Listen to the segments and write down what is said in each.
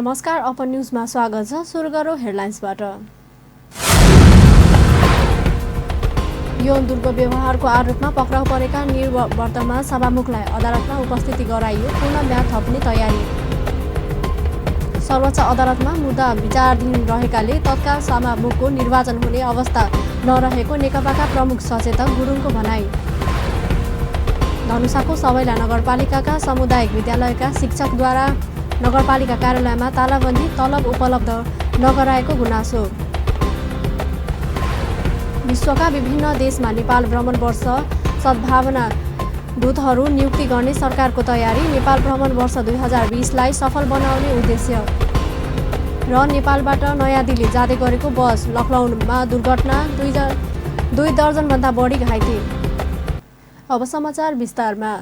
नमस्कार, अपन न्यूजमा स्वागत छ। सुरु गरौँ हेडलाइन्सबाट। यौन दुर्व्यवहारको आरोपमा पक्राउ परेका निवर्तमान सभामुखलाई अदालतमा उपस्थिति गराइयो। पूर्ण म्याद थप्ने तयारी। सर्वोच्च अदालतमा मुद्दा विचाराधीन रहेकाले तत्काल सभामुखको निर्वाचन हुने अवस्था नरहेको नेकपाका प्रमुख सचेतक गुरुङको भनाई। धनुषाको सबैला नगरपालिकाका सामुदायिक विद्यालयका शिक्षकद्वारा नगरपालिका कार्यालयमा तालाबन्दी, तलब उपलब्ध नगराएको गुनासो। विश्वका विभिन्न देशमा नेपाल भ्रमण वर्ष सद्भावना दूतहरू नियुक्ति गर्ने सरकारको तयारी। नेपाल भ्रमण वर्ष 2020लाई सफल बनाउने उद्देश्य। र नेपालबाट नयाँ दिल्ली जाँदै गरेको बस लखनऊमा दुर्घटना, 2 दर्जनभन्दा बढी घाइते। अब समाचार विस्तारमा।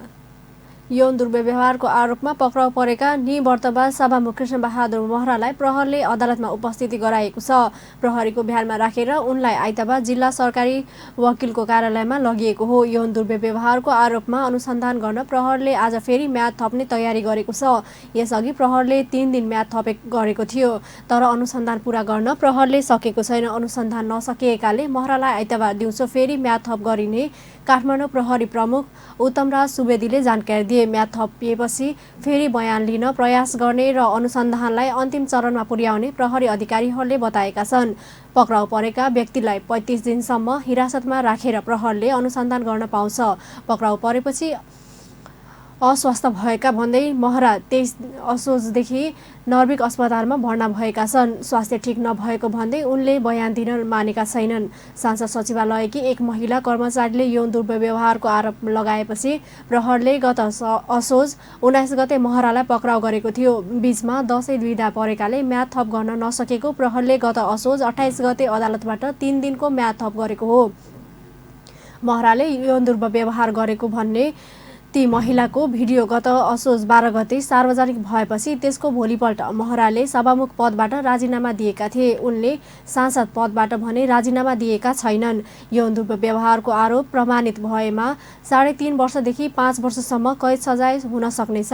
यौन दुर्व्यवहारको आरोपमा पक्राउ परेका निवर्तमान सभामुख कृष्णबहादुर महरालाई प्रहरले अदालतमा उपस्थिति गराएको छ। प्रहरीको भ्यानमा राखेर उनलाई आइतबार जिल्ला सरकारी वकिलको कार्यालयमा लगिएको हो। यौन दुर्व्यवहारको आरोपमा अनुसन्धान गर्न प्रहरले आज फेरि म्याद थप्ने तयारी गरेको छ। यसअघि प्रहरले 3 दिन म्याद गरेको थियो, तर अनुसन्धान पूरा गर्न प्रहरले सकेको छैन। अनुसन्धान नसकिएकाले महरालाई आइतबार दिउँसो फेरि म्याद थप गरिने काठमाडौँ प्रहरी प्रमुख उत्तमराज सुवेदीले जानकारी दिए। म्याद थपिएपछि फेरि बयान लिन प्रयास गर्ने र अनुसन्धानलाई अन्तिम चरणमा पुर्याउने प्रहरी अधिकारीहरूले बताएका छन्। पक्राउ परेका व्यक्तिलाई 35 दिनसम्म हिरासतमा राखेर प्रहरले अनुसन्धान गर्न पाउँछ। पक्राउ परेपछि अस्वस्थ भएका भन्दै महरा 23 असोजदेखि नर्भिक अस्पतालमा भर्ना भएका छन्। स्वास्थ्य ठिक नभएको भन्दै उनले बयान दिन मानेका छैनन्। सांसद सचिवालयकी एक महिला कर्मचारीले यौन दुर्व्यवहारको आरोप लगाएपछि प्रहरले गत असोज 19 गते महरालाई पक्राउ गरेको थियो। बीचमा दशैं बिदा परेकाले म्याद थप गर्न नसकेको प्रहरले गत असोज 28 गते अदालतबाट 3 दिनको म्याद थप गरेको हो। महराले यौन दुर्व्यवहार गरेको भन्ने ती महिलाको भिडियो गत असोज 12 गते सार्वजनिक भएपछि त्यसको भोलिपल्ट महराले सभामुख पदबाट राजीनामा दिएका थिए। उनले सांसद पदबाट भने राजीनामा दिएका छैनन्। यौन दुर्व्यवहारको आरोप प्रमाणित भएमा 3.5 वर्षदेखि 5 वर्षसम्म कैद सजाय हुन सक्नेछ।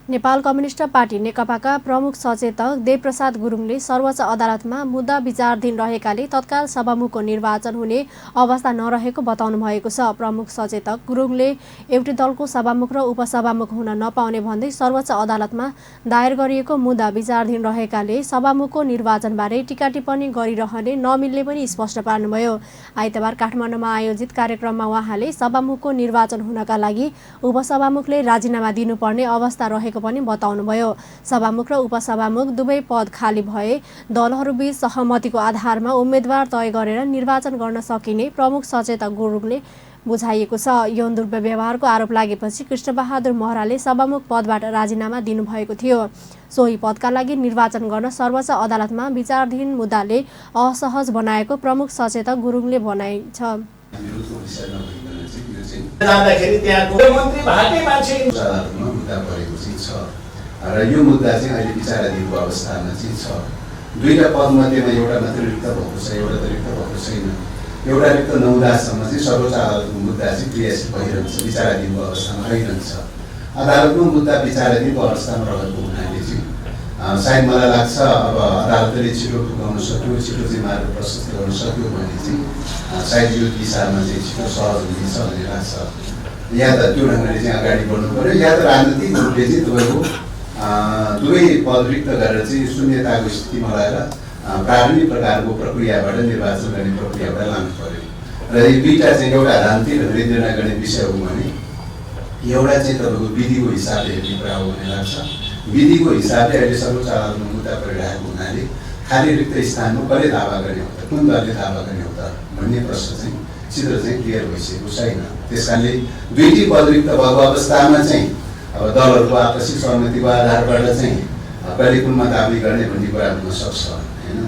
नेपाल कम्युनिस्ट पार्टी नेकपाका प्रमुख सचेतक देवप्रसाद गुरुङले सर्वोच्च अदालतमा मुद्दा विचाराधीन रहेकाले तत्काल सभामुखको निर्वाचन हुने अवस्था नरहेको बताउनु भएको छ। प्रमुख सचेतक गुरुङले एउटै दलको सभामुख र उपसभामुख हुन नपाउने भन्दै सर्वोच्च अदालतमा दायर गरिएको मुद्दा विचाराधीन रहेकाले सभामुखको निर्वाचनबारे टीका टिप्पणी गरिरहने नमिल्ने पनि स्पष्ट पार्नुभयो। आइतबार काठमाडौँमा आयोजित कार्यक्रममा उहाँले सभामुखको निर्वाचन हुनका लागि उपसभामुखले राजीनामा दिनुपर्ने अवस्था रहेको पनि बताउनुभयो। सभामुख र उपसभामुख दुवै पद खाली भए दलहरूबीच सहमतिको आधारमा उम्मेद्वार तय गरेर निर्वाचन गर्न सकिने प्रमुख सचेतक गुरुङले बुझाइएको छ। यौन दुर्व्यवहारको आरोप लागेपछि कृष्णबहादुर महराले सभामुख पदबाट राजीनामा दिनुभएको थियो। सोही पदका लागि निर्वाचन गर्न सर्वोच्च अदालतमा विचाराधीन मुद्दाले असहज बनाएको प्रमुख सचेतक गुरुङले भनाइ छ। र यो मुद्दा चाहिँ अहिले विचाराधीनको अवस्थामा चाहिँ छ। 2टा पदमध्येमा एउटा मात्रै रिक्त भएको छ, एउटा त रिक्त भएको छैन। एउटा रिक्त नहुँदासम्म चाहिँ सर्वोच्च अदालतको मुद्दा चाहिँ क्रियाशील भइरहन्छ, विचाराधीनको अवस्थामा रहिरहन्छ। अदालतमा मुद्दा विचाराधीनको अवस्थामा रहेको हुनाले चाहिँ सायद मलाई लाग्छ अब अदालतले छिटो पुगाउन सक्यो, छिटो चाहिँ मार्ग प्रशस्त गर्न सक्यो भने चाहिँ सायद यो दिशामा चाहिँ छिटो सहज हुनेछ भन्ने लाग्छ। या त त्यो ढङ्गले चाहिँ अगाडि बढ्नु पऱ्यो, या त राजनीतिक रूपले चाहिँ तपाईँको दुवै पद रिक्त गरेर चाहिँ शून्यताको स्थितिमा लगाएर प्रारम्भिक प्रकारको प्रक्रियाबाट निर्वाचन गर्ने प्रक्रियाबाट लानु पऱ्यो। र यो 2टा चाहिँ एउटा राजनीतिक र निर्णय गर्ने विषय हो भने एउटा चाहिँ तपाईँको विधिको हिसाबले हेर्ने कुरा हो भन्ने लाग्छ। विधिको हिसाबले अहिले सर्वोच्च अदालतमा मुद्दा परिरहेको हुनाले खाली रिक्त स्थानमा कसले दावा गर्ने हो त, कुन दलले दावा गर्ने हो त भन्ने प्रश्न चाहिँ चित्र चाहिँ क्लियर भइसकेको छैन। त्यस कारणले 2टी पद रिक्त भएको अवस्थामा चाहिँ अब दलहरूको आपसी सहमतिको आधारबाट चाहिँ कहिले कुनमा दाबी गर्ने भन्ने कुरा हुन सक्छ होइन।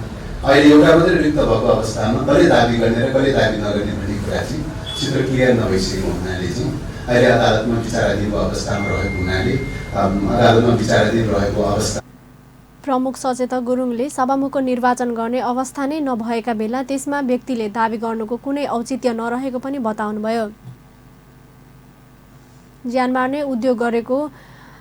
अहिले एउटा मात्रै रिक्त भएको अवस्थामा कसले दाबी गर्ने र कसले दाबी नगर्ने भन्ने कुरा चाहिँ चित्र क्लियर नभइसकेको हुनाले चाहिँ अहिले अदालतमा विचाराधीनको अवस्थामा रहेको हुनाले अदालतमा विचाराधीन रहेको अवस्था। प्रमुख सचेतक गुरुङले सभामुखको निर्वाचन गर्ने अवस्था नै नभएका बेला त्यसमा व्यक्तिले दाबी गर्नुको कुनै औचित्य नरहेको पनि बताउनुभयो। ज्यान मार्ने उद्योग गरेको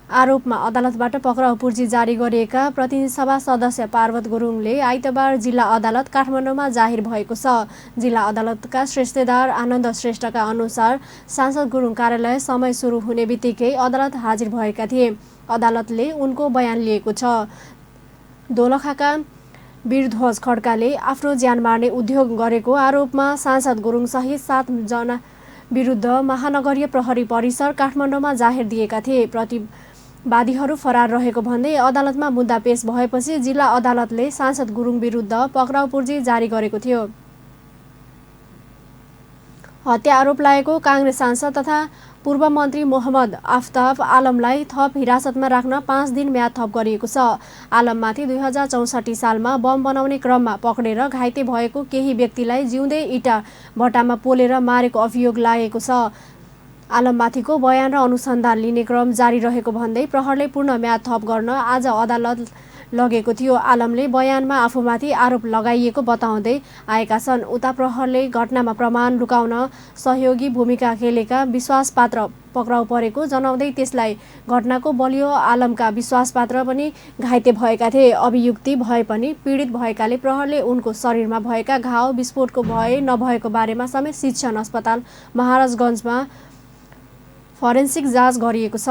आरोपमा अदालतबाट पक्राउ पूर्जी जारी गरिएका प्रतिनिधि सभा सदस्य पार्वत गुरुङले आइतबार जिल्ला अदालत काठमाडौँमा जाहिर भएको छ। जिल्ला अदालतका श्रेष्ठदार आनन्द श्रेष्ठका अनुसार सांसद गुरुङ कार्यालय समय सुरु हुने बित्तिकै अदालत हाजिर भएका थिए। अदालतले उनको बयान लिएको छ। दोलखाका वीरध्वज खड्काले आफ्नो ज्यान मार्ने उद्योग गरेको आरोपमा सांसद गुरुङसहित 7 जना विरुद्ध महानगरीय प्रहरी परिसर काठमाडौँमा जाहेर दिएका थिए। प्रतिवादीहरू फरार रहेको भन्दै अदालतमा मुद्दा पेश भएपछि जिल्ला अदालतले सांसद गुरुङ विरुद्ध पक्राउ पूर्जी जारी गरेको थियो। हत्या आरोप लागेको काङ्ग्रेस सांसद तथा पूर्व मन्त्री मोहम्मद आफ्ताब आलमलाई थप हिरासतमा राख्न 5 दिन म्याद थप गरिएको छ। आलममाथि 2064 सालमा बम बनाउने क्रममा पक्रेर घाइते भएको केही व्यक्तिलाई जिउँदै इँटा भट्टामा पोलेर मारेको अभियोग लागेको छ। आलममाथिको बयान र अनुसन्धान लिने क्रम जारी रहेको भन्दै प्रहरले पूर्ण म्याद थप गर्न आज अदालत लगेको थियो। आलमले बयानमा आफूमाथि आरोप लगाइएको बताउँदै आएका छन्। उता प्रहरले घटनामा प्रमाण लुकाउन सहयोगी भूमिका खेलेका विश्वासपात्र पक्राउ परेको जनाउँदै त्यसलाई घटनाको बलियो आलमका विश्वासपात्र पनि घाइते भएका थिए। अभियुक्ति भए पनि पीडित भएकाले प्रहरले उनको शरीरमा भएका घाउ विस्फोटको भए नभएको बारेमा समेत शिक्षण अस्पताल महाराजगञ्जमा फरेन्सिक जाँच गरिएको छ।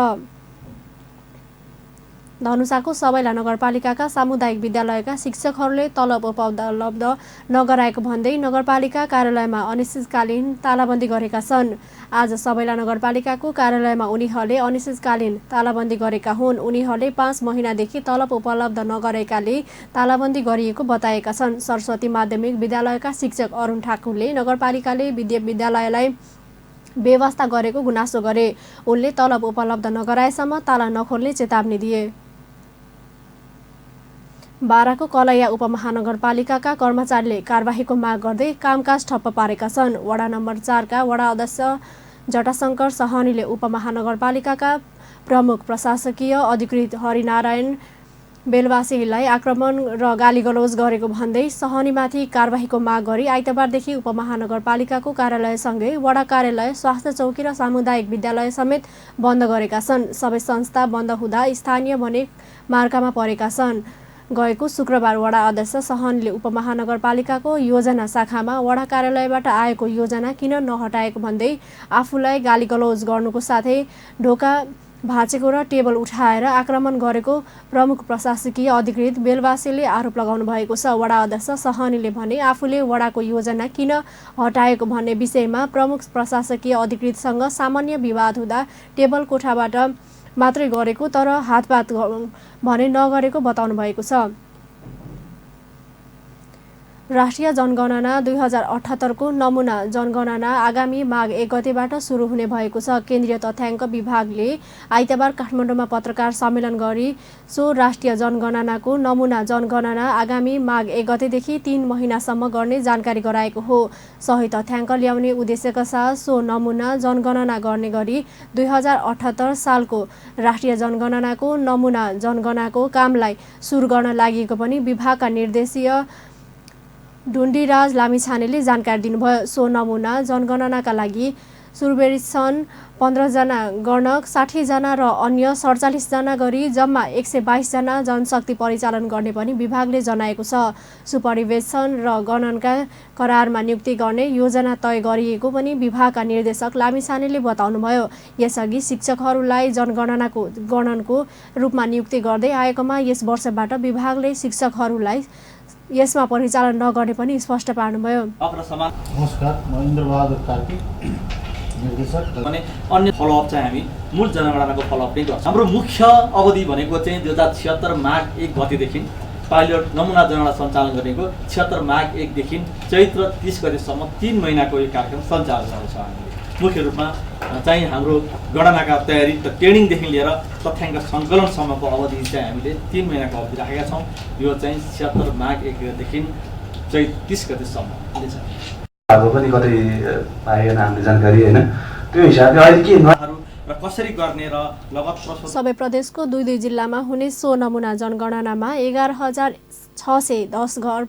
धनुषाको सबैला नगरपालिकाका सामुदायिक विद्यालयका शिक्षकहरूले तलब उपलब्ध नगराएको भन्दै नगरपालिका कार्यालयमा अनिश्चितकालीन तालाबन्दी गरेका छन्। आज सबैला नगरपालिकाको कार्यालयमा उनीहरूले अनिश्चितकालीन तालाबन्दी गरेका हुन्। उनीहरूले 5 महिनादेखि तलब उपलब्ध नगरेकाले तालाबन्दी गरिएको बताएका छन्। सरस्वती माध्यमिक विद्यालयका शिक्षक अरुण ठाकुरले नगरपालिकाले विद्यालयलाई व्यवस्था गरेको गुनासो गरे। उनले तलब उपलब्ध नगराएसम्म ताला नखोल्ने चेतावनी दिए। बाराको कलैया उपमहानगरपालिकाका कर्मचारीले कारबाहीको माग गर्दै कामकाज ठप्प पारेका छन्। वडा नम्बर 4 का वडा अध्यक्ष जटाशङ्कर सहनीले उपमहानगरपालिकाका प्रमुख प्रशासकीय अधिकृत हरिनारायण बेलवासीलाई आक्रमण र गालीगलौज गरेको भन्दै सहनीमाथि कारबाहीको माग गरी आइतबारदेखि उपमहानगरपालिकाको कार्यालयसँगै वडा कार्यालय, स्वास्थ्य चौकी र सामुदायिक विद्यालय समेत बन्द गरेका छन्। सबै संस्था बन्द हुँदा स्थानीय भने मार्कामा परेका छन्। गएको शुक्रबार वडा अध्यक्ष सहनीले उपमहानगरपालिकाको योजना शाखामा वडा कार्यालयबाट आएको योजना किन नहटाएको भन्दै आफूलाई गालीगलौज गर्नुको साथै ढोका भाँचेको र टेबल उठाएर आक्रमण गरेको प्रमुख प्रशासकीय अधिकृत बेलवासीले आरोप लगाउनु भएको छ। वडा अध्यक्ष सहनीले भने आफूले वडाको योजना किन हटाएको भन्ने विषयमा प्रमुख प्रशासकीय अधिकृतसँग सामान्य विवाद हुँदा टेबल कोठाबाट मात्रै गरेको तर हातपात भने नगरेको बताउनु भएको छ। राष्ट्रिय जनगणना 2078 को नमुना जनगणना आगामी माघ 1 गतेबाट सुरु हुने भएको छ। केन्द्रीय तथ्याङ्क विभागले आइतबार काठमाडौँमा पत्रकार सम्मेलन गरी सो राष्ट्रिय जनगणनाको नमुना जनगणना आगामी माघ 1 गतेदेखि 3 महिनासम्म गर्ने जानकारी गराएको हो। सही तथ्याङ्क ल्याउने उद्देश्यका साथ सो नमुना जनगणना गर्ने गरी 2078 सालको राष्ट्रिय जनगणनाको नमुना जनगणनाको कामलाई सुरु गर्न लागि पनि विभागका निर्देशीय ढुण्डीराज लामिछानेले जानकारी दिनुभयो। सो नमुना जनगणनाका लागि सुरुबेरसम्म 15 जना गणक, 60 जना र अन्य 47 जना गरी जम्मा 122 जना जनशक्ति परिचालन गर्ने पनि विभागले जनाएको छ। सुपरिवेक्षण र गणनका करारमा नियुक्ति गर्ने योजना तय गरिएको पनि विभागका निर्देशक लामिछानेले बताउनुभयो। यसअघि शिक्षकहरूलाई गणनको रूपमा नियुक्ति गर्दै आएकोमा यस वर्षबाट विभागले शिक्षकहरूलाई यसमा परिचालन नगर्ने पनि स्पष्ट पार्नुभयो। नमस्कार, म इन्द्रबहादुर कार्की, निर्देशक। अनि अन्य फलोअप चाहिँ हामी मूल जनगणनाको फलोअप नै गर्छौँ। हाम्रो मुख्य अवधि भनेको चाहिँ 2076 माघ 1 गतेदेखि पाइलट नमुना जनगणना सञ्चालन गरेको 76 माघ 1 देखि चैत्र 30 गतेसम्म 3 महिनाको यो कार्यक्रम सञ्चालन गर्छौँ। हामीले मुख्य रूपमा चाहिँ हाम्रो गणनाका तयारी ट्रेनिङदेखि लिएर तथ्याङ्क सङ्कलनसम्मको अवधि चाहिँ हामीले 3 महिनाको अवधि राखेका छौँ। यो चाहिँ 76 माघ 1 गतेदेखि चैत्र 30 गतेसम्म छ। अब पनि कतै पाएन हामीले जानकारी हैन, त्यो हिसाबले अहिले के र कसरी गर्ने र लगत सबै प्रदेशको 2 जिल्लामा हुने सो नमुना जनगणनामा 11,610 घर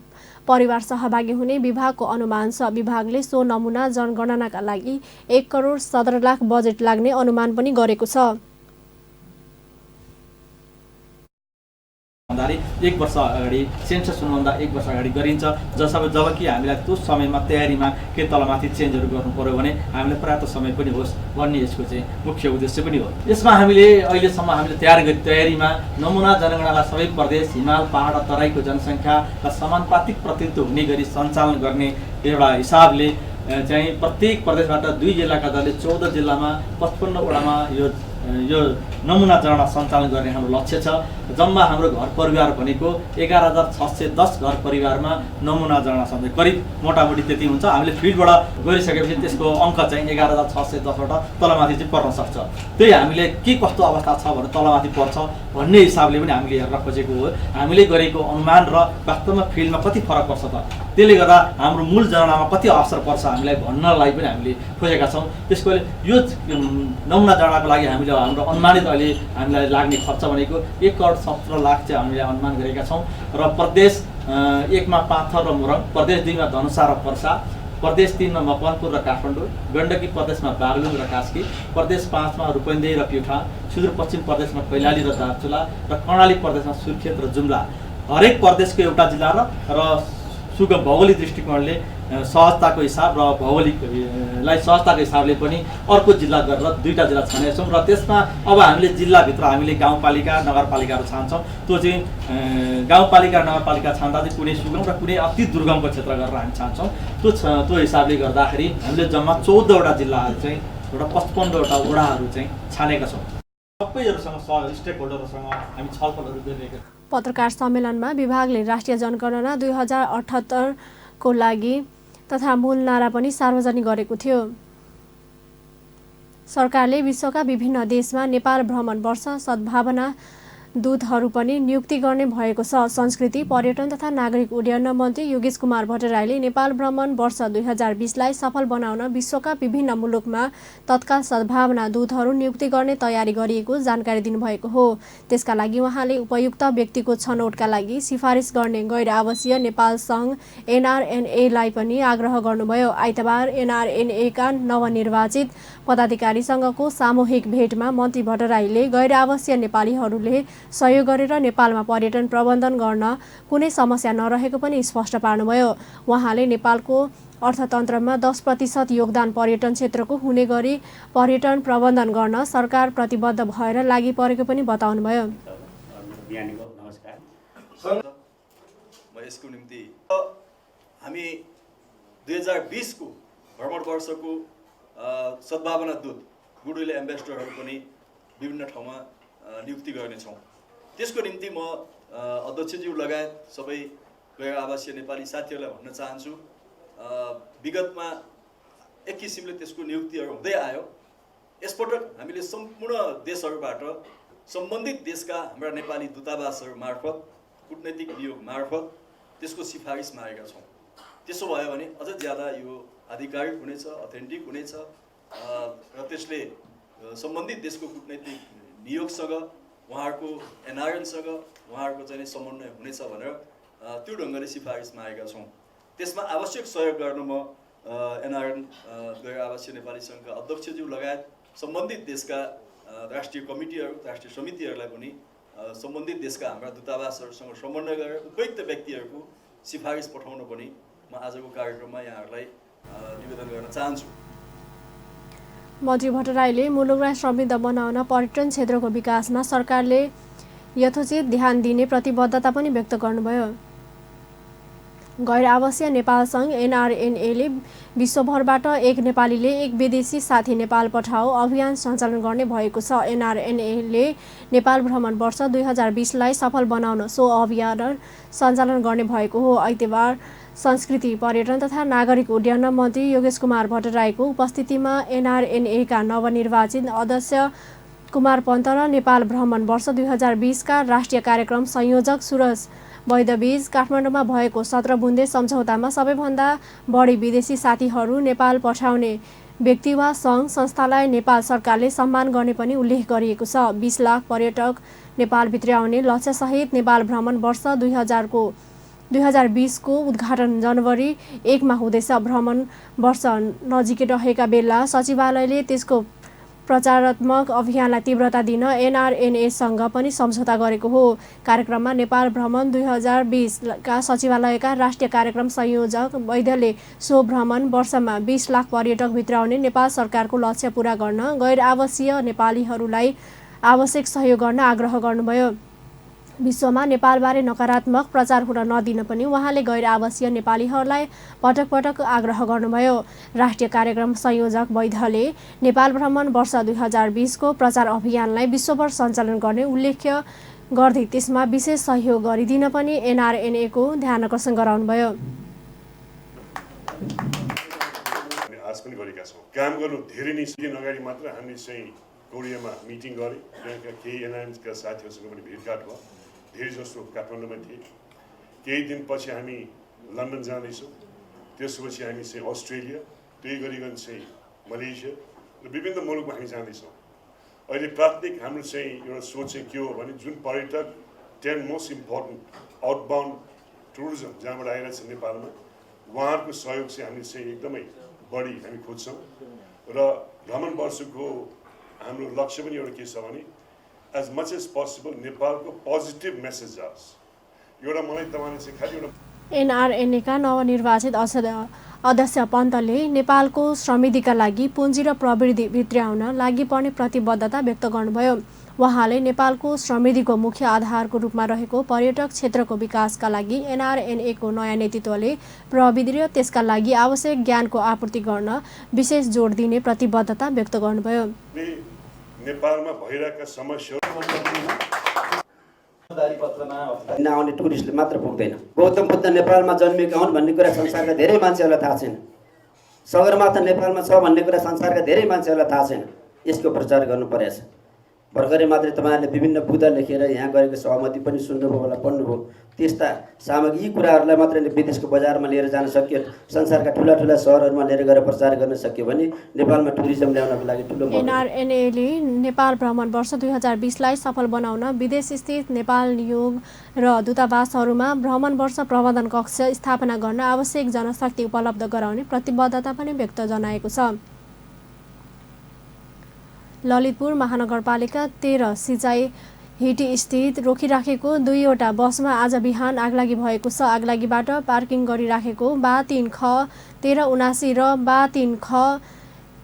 परिवार सहभागी हुने विभागको अनुमान छ। विभागले सो नमुना जनगणनाका लागि 1 करोड 17 लाख बजेट लाग्ने अनुमान पनि गरेको छ। भन्दाखेरि 1 वर्ष अगाडि सेन्सस हुनुभन्दा 1 वर्ष अगाडि गरिन्छ। जबकि हामीलाई त्यो समयमा तयारीमा के तलमाथि चेन्जहरू गर्नु पर्यो भने हामीलाई पर्याप्त समय पनि होस् भन्ने यसको चाहिँ मुख्य उद्देश्य पनि हो। यसमा हामीले अहिलेसम्म हामीले तयारीमा नमुना जनगणनालाई सबै प्रदेश, हिमाल, पहाड र तराईको जनसङ्ख्यालाई समानुपातिक प्रतिनिधित्व हुने गरी सञ्चालन गर्ने एउटा हिसाबले चाहिँ प्रत्येक प्रदेशबाट 2 जिल्लाका दलले 14 जिल्लामा 55 वडामा यो नमुना जनगणना सञ्चालन गर्ने हाम्रो लक्ष्य छ। जम्मा हाम्रो घर परिवार भनेको 11,610 घर परिवारमा नमुना जनगणना सञ्चालन करिब मोटामोटी त्यति हुन्छ। हामीले फिल्डबाट गरिसकेपछि त्यसको अङ्क चाहिँ 11,610बाट तलमाथि चाहिँ पर्न सक्छ। त्यही हामीले के कस्तो अवस्था छ भने तलमाथि पर्छ भन्ने हिसाबले पनि हामीले हेरेर खोजेको हो। हामीले गरेको अनुमान र वास्तवमा फिल्डमा कति फरक पर्छ त, त्यसले गर्दा हाम्रो मूल जनगणनामा कति असर पर्छ हामीलाई भन्नलाई पनि हामीले खोजेका छौँ। त्यसकोले यो नमुना जनगणनाको लागि हामीले हाम्रो अनुमानित अहिले हामीलाई लाग्ने खर्च भनेको 1,17,00,000 चाहिँ हामीले अनुमान गरेका छौँ। र प्रदेश 1 मा पाथर र मोरङ, प्रदेश 2 मा धनुषा र पर्सा, प्रदेश 3 मा मकवानपुर र काठमाडौँ, गण्डकी प्रदेशमा बागलुङ र कास्की, प्रदेश 5 मा रूपन्देही र प्युठान, सुदूरपश्चिम प्रदेशमा कैलाली र दार्चुला र कर्णाली प्रदेशमा सुर्खेत र जुम्ला। हरेक प्रदेशको एउटा जिल्ला र सुगम भौगोलिक दृष्टिकोणले सहजताको हिसाब र भौगोलिकलाई सहजताको हिसाबले पनि अर्को जिल्ला गरेर 2टा जिल्ला छानेका छौँ। र त्यसमा अब हामीले जिल्लाभित्र हामीले गाउँपालिका नगरपालिकाहरू छान्छौँ। त्यो चाहिँ गाउँपालिका नगरपालिका छान्दा चाहिँ कुनै सुगम र कुनै अति दुर्गमको क्षेत्र गरेर हामी छान्छौँ। त्यो हिसाबले गर्दाखेरि हामीले जम्मा 14वटा जिल्लाहरू चाहिँ एउटा 55वटा वडाहरू चाहिँ छानेका छौँ। सबैहरूसँग स्टेक होल्डरहरूसँग हामी छलफलहरू गरिरहेका छौँ। पत्रकार सम्मेलनमा विभागले राष्ट्रिय जनगणना 2078 को लागि तथा मूल नारा पनि सार्वजनिक गरेको थियो। सरकारले विश्वका विभिन्न देशमा नेपाल भ्रमण वर्ष सद्भावना दूतहरू पनि नियुक्ति गर्ने भएको छ। संस्कृति, पर्यटन तथा नागरिक उड्डयन मन्त्री योगेश कुमार भट्टराईले नेपाल भ्रमण वर्ष 2020लाई सफल बनाउन विश्वका विभिन्न मुलुकमा तत्काल सद्भावना दूतहरू नियुक्ति गर्ने तयारी गरिएको जानकारी दिनुभएको हो। त्यसका लागि उहाँले उपयुक्त व्यक्तिको छनौटका लागि सिफारिस गर्ने गैर आवासीय नेपाल सङ्घ NRNA-लाई पनि आग्रह गर्नुभयो। आइतबार NRNA-का नवनिर्वाचित पदाधिकारीसँगको सामूहिक भेटमा मन्त्री भट्टराईले गैर आवासीय नेपालीहरूले सहयोग गरेर नेपालमा पर्यटन प्रबन्धन गर्न कुनै समस्या नरहेको पनि स्पष्ट पार्नुभयो। उहाँले नेपालको अर्थतन्त्रमा 10% योगदान पर्यटन क्षेत्रको हुने गरी पर्यटन प्रबन्धन गर्न सरकार प्रतिबद्ध भएर लागि परेको पनि बताउनुभयो। यसको निम्ति हामी 2020 को भ्रमण वर्षको सद्भावना दूत गुडविल एम्बेसडरहरू पनि विभिन्न ठाउँमा नियुक्ति गर्नेछौँ। त्यसको निम्ति म अध्यक्षज्यू लगायत सबै गैर आवासीय नेपाली साथीहरूलाई भन्न चाहन्छु, विगतमा एक किसिमले त्यसको नियुक्तिहरू हुँदै आयो। यसपटक हामीले सम्पूर्ण देशहरूबाट सम्बन्धित देशका हाम्रा नेपाली दूतावासहरू मार्फत कूटनैतिक नियोग मार्फत त्यसको सिफारिस मागेका छौँ। त्यसो भयो भने अझ ज्यादा यो आधिकारिक हुनेछ, अथेन्टिक हुनेछ र त्यसले सम्बन्धित देशको कूटनैतिक नियोगसँग उहाँहरूको NRN-सँग उहाँहरूको चाहिँ समन्वय हुनेछ भनेर त्यो ढङ्गले सिफारिस मागेका छौँ। त्यसमा आवश्यक सहयोग गर्न म NRN गैर आवासीय नेपाली सङ्घका अध्यक्षज्यू लगायत सम्बन्धित देशका राष्ट्रिय कमिटीहरू, राष्ट्रिय समितिहरूलाई पनि सम्बन्धित देशका हाम्रा दूतावासहरूसँग समन्वय गरेर उपयुक्त व्यक्तिहरूको सिफारिस पठाउन पनि म आजको कार्यक्रममा यहाँहरूलाई निवेदन गर्न चाहन्छु। मन्त्री भट्टराईले मुलुकलाई समृद्ध बनाउन पर्यटन क्षेत्रको विकासमा सरकारले यथोचित ध्यान दिने प्रतिबद्धता पनि व्यक्त गर्नुभयो। गैर आवासीय नेपाल सङ्घ NRNA-ले विश्वभरबाट एक नेपालीले एक विदेशी साथी नेपाल पठाऊ अभियान सञ्चालन गर्ने भएको छ। NRNA-ले नेपाल भ्रमण वर्ष 2020लाई सफल बनाउन सो अभियान सञ्चालन गर्ने भएको हो। आइतबार संस्कृति, पर्यटन तथा नागरिक उड्डयन मन्त्री योगेश कुमार भट्टराईको उपस्थितिमा NRNA-का नवनिर्वाचित अध्यक्ष कुमार पन्त र नेपाल भ्रमण वर्ष 2020का राष्ट्रिय कार्यक्रम संयोजक सुरज वैद्यबीच काठमाडौँमा भएको 17 बुन्दे सम्झौतामा सबैभन्दा बढी विदेशी साथीहरू नेपाल पठाउने व्यक्ति वा सङ्घ संस्थालाई नेपाल सरकारले सम्मान गर्ने पनि उल्लेख गरिएको छ। 20 लाख पर्यटक नेपालभित्र आउने लक्ष्यसहित नेपाल भ्रमण वर्ष 2020 को उद्घाटन जनवरी 1 मा हुँदैछ। भ्रमण वर्ष नजिकै रहेका बेला सचिवालयले त्यसको प्रचारात्मक अभियानलाई तीव्रता दिन एनआरएनएसँग पनि सम्झौता गरेको हो। कार्यक्रममा नेपाल भ्रमण 2020का सचिवालयका राष्ट्रिय कार्यक्रम संयोजक वैद्यले सो भ्रमण वर्षमा 20 लाख पर्यटक भित्राउने नेपाल सरकारको लक्ष्य पूरा गर्न गैर आवासीय नेपालीहरूलाई आवश्यक सहयोग गर्न आग्रह गर्नुभयो। विश्वमा नेपालबारे नकारात्मक प्रचार हुन नदिन पनि उहाँले गैर आवासीय नेपालीहरूलाई पटक पटक आग्रह गर्नुभयो। राष्ट्रिय कार्यक्रम संयोजक वैद्यले नेपाल भ्रमण वर्ष 2020को प्रचार अभियानलाई विश्वभर सञ्चालन गर्ने उल्लेख गर्दै त्यसमा विशेष सहयोग गरिदिन पनि एनआरएनएको ध्यानकर्षण गराउनुभयो। आज पनि गरेका छौँ। काम गर्नु धेरै नै दिन अगाडि मात्र हामी चाहिँ कोरियामा मिटिङ गरे। त्यहाँका केही एनआरएनका साथीहरूसँग पनि भेटघाट भयो। धेरै जसो काठमाडौँमा थिए। केही दिनपछि हामी लन्डन जाँदैछौँ। त्यसपछि हामी चाहिँ अस्ट्रेलिया, त्यही गरिकन चाहिँ मलेसिया र विभिन्न मुलुकमा हामी जाँदैछौँ। अहिले प्राथमिक हाम्रो चाहिँ एउटा सोच चाहिँ के हो भने जुन पर्यटक 10 मोस्ट इम्पोर्टेन्ट आउटबाउन्ड टुरिज्म जहाँबाट आइरहेको छ नेपालमा उहाँहरूको सहयोग चाहिँ हामी चाहिँ एकदमै बढी हामी खोज्छौँ र भ्रमण वर्षको हाम्रो लक्ष्य पनि एउटा के छ भने as much as possible नेपालको पोजिटिभ मेसेज जाओस्। एउटा मलाई तपाईँले चाहिँ खालि एउटा एनआरएनएका नवनिर्वाचित अध्यक्ष पन्तले नेपालको समृद्धिका लागि पुँजी र प्रविधि भित्र्याउन लागि पर्ने प्रतिबद्धता व्यक्त गर्नुभयो। उहाँले नेपालको समृद्धिको मुख्य आधारको रूपमा रहेको पर्यटक क्षेत्रको विकासका लागि एनआरएनएको नयाँ नेतृत्वले प्रविधि र त्यसका लागि आवश्यक ज्ञानको आपूर्ति गर्न विशेष जोड दिने प्रतिबद्धता व्यक्त गर्नुभयो। नेपालमा भइरहेका समस्याहरू नआउने टुरिस्टले मात्र पुग्दैन। गौतम बुद्ध नेपालमा जन्मेका हुन् भन्ने कुरा संसारका धेरै मान्छेहरूलाई थाहा छैन। सगरमाथा नेपालमा छ भन्ने कुरा संसारका धेरै मान्छेहरूलाई थाहा छैन। यसको प्रचार गर्नु परेछ। भर्खरै मात्रै तपाईँहरूले विभिन्न बुद्ध लेखेर यहाँ गरेको सहमति पनि सुन्नुभयो होला, पढ्नुभयो। त्यस्ता सामग्री यी कुराहरूलाई मात्रै विदेशको बजारमा लिएर जान सक्यो, संसारका ठुला ठुला सहरहरूमा लिएर गएर प्रचार गर्न सक्यो भने नेपालमा टुरिज्म ल्याउनको लागि ठुलो एनआरएनएले नेपाल भ्रमण वर्ष 2020लाई सफल बनाउन विदेशस्थित नेपाल नियोग र दूतावासहरूमा भ्रमण वर्ष प्रबन्धन कक्ष स्थापना गर्न आवश्यक जनशक्ति उपलब्ध गराउने प्रतिबद्धता पनि व्यक्त जनाएको छ। ललितपुर महानगरपालिका 13 सिँचाइ हिटी स्थित रोकिराखेको 2वटा बसमा आज बिहान आगलागी भएको छ। आगलागीबाट पार्किङ गरिराखेको बा 3 ख 1379 र बा 3 ख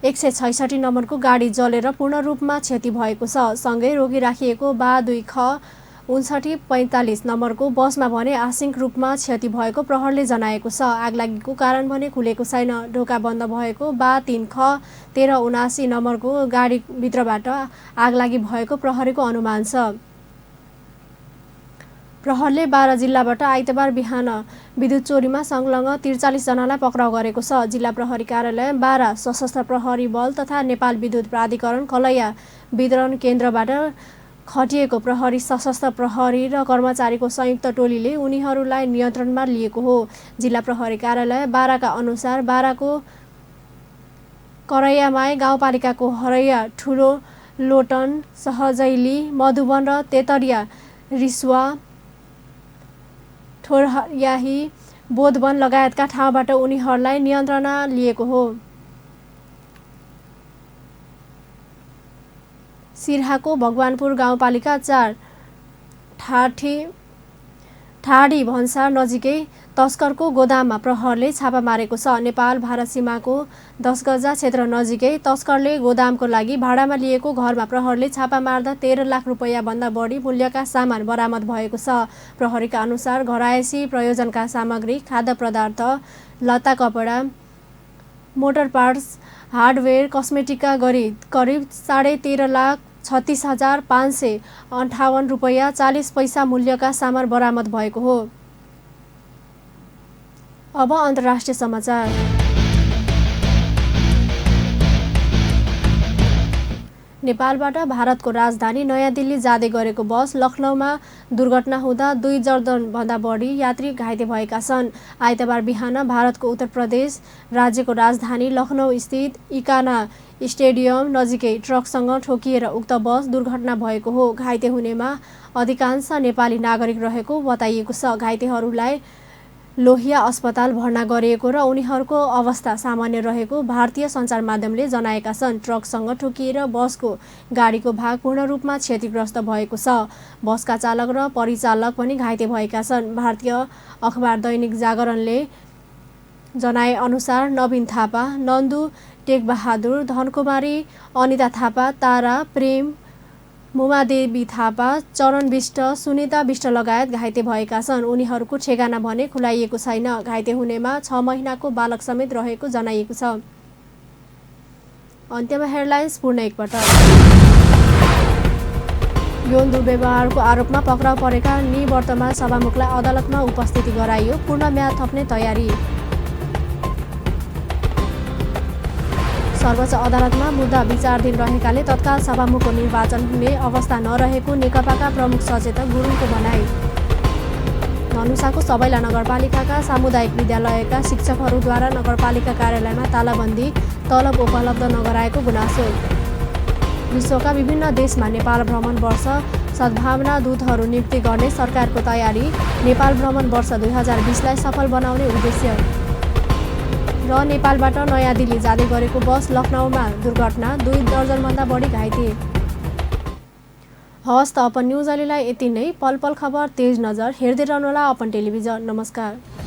166 नम्बरको गाडी जलेर पूर्ण रूपमा क्षति भएको छ। सँगै रोकिराखिएको बा 2 ख 5945 नम्बरको बसमा भने आंशिक रूपमा क्षति भएको प्रहरले जनाएको छ। आगलागीको कारण भने खुलेको छैन। ढोका बन्द भएको बा 3 ख 1379 नम्बरको गाडीभित्रबाट आगलागी भएको प्रहरीको अनुमान छ। प्रहरले 12 जिल्लाबाट आइतबार बिहान विद्युत चोरीमा संलग्न 43 जनालाई पक्राउ गरेको छ। जिल्ला प्रहरी कार्यालय, 12 सशस्त्र प्रहरी बल तथा नेपाल विद्युत प्राधिकरण कलैया वितरण केन्द्रबाट खटिएको प्रहरी, सशस्त्र प्रहरी र कर्मचारीको संयुक्त टोलीले उनीहरूलाई नियन्त्रणमा लिएको हो। जिल्ला प्रहरी कार्यालय 12 का अनुसार 12 को करैयामाई गाउँपालिकाको हरैया, ठुलो लोटन, सहजैली, मधुवन र तेतरिया, रिसुवा, ठोरयाही, बोधवन लगायतका ठाउँबाट उनीहरूलाई नियन्त्रणमा लिएको हो। सिरहाको भगवानपुर गाउँपालिका 4 ठाडी भन्सार नजिकै तस्करको गोदाममा प्रहरले छापा मारेको छ। नेपाल भारत सीमाको 10 गजा क्षेत्र नजिकै तस्करले गोदामको लागि भाडामा लिएको घरमा प्रहरले छापा मार्दा 13 लाख रुपैयाँ भन्दा बढी मूल्यका सामान बरामद भएको छ। प्रहरीका अनुसार घरायसी प्रयोजनका सामग्री, खाद्य पदार्थ, लत्ता कपडा, मोटर पार्ट्स, हार्डवेयर, कस्मेटिकका गरी करिब 13,36,558 रुपैयाँ 40 पैसा मूल्यका सामान बरामद भएको हो। अब अन्तर्राष्ट्रिय समाचार। नेपालबाट भारतको राजधानी नयाँ दिल्ली जाँदै गरेको बस लखनऊमा दुर्घटना हुँदा 2 दर्जनभन्दा बढी यात्री घाइते भएका छन्। आइतबार बिहान भारतको उत्तर प्रदेश राज्यको राजधानी लखनऊ स्थित इकाना स्टेडियम नजिकै ट्रकसँग ठोकिएर उक्त बस दुर्घटना भएको हो। घाइते हुनेमा अधिकांश नेपाली नागरिक रहेको बताइएको छ। घाइतेहरूलाई लोहिया अस्पताल भर्ना गरिएको र उनीहरूको अवस्था सामान्य रहेको भारतीय सञ्चार माध्यमले जनाएका छन्। ट्रकसँग ठोकिएर बसको गाडीको भाग पूर्ण रूपमा क्षतिग्रस्त भएको छ। बसका चालक र परिचालक पनि घाइते भएका छन्। भारतीय अखबार दैनिक जागरणले जनाए अनुसार नवीन थापा, नन्दु टेकबहादुर, धनकुमारी अनिता थापा, तारा प्रेम, मुमादेवी थापा, चरण विष्ट, सुनिता विष्ट लगायत घाइते भएका छन्। उनीहरूको ठेगाना भने खुलाइएको छैन। घाइते हुनेमा 6 महिनाको बालक समेत रहेको जनाइएको छ। अन्त्यमा हेडलाइन्स पुनः एकपटक। यौन दुर्व्यवहारको आरोपमा पक्राउ परेका निवर्तमान सभामुखलाई अदालतमा उपस्थिति गराइयो। पूर्ण म्याद थप्ने तयारी। सर्वोच्च अदालतमा मुद्दा विचाराधीन रहेकाले तत्काल सभामुखको निर्वाचन हुने अवस्था नरहेको नेकपाका प्रमुख सचेतक गुरुङको भनाई। धनुषाको सबैला नगरपालिकाका सामुदायिक विद्यालयका शिक्षकहरूद्वारा नगरपालिका कार्यालयमा तालाबन्दी, तलब उपलब्ध नगराएको गुनासो। विश्वका विभिन्न देशमा नेपाल भ्रमण वर्ष सद्भावना दूतहरू नियुक्ति गर्ने सरकारको तयारी। नेपाल भ्रमण वर्ष 2020लाई सफल बनाउने उद्देश्य। र नेपालबाट नयाँ दिल्ली जाँदै गरेको बस लखनऊमा दुर्घटना, 2 दर्जनभन्दा बढी घाइते। हवस् त अपन न्युज अहिलेलाई यति नै। पल पल खबर, तेज नजर हेर्दै रहनुहोला अपन टेलिभिजन। नमस्कार।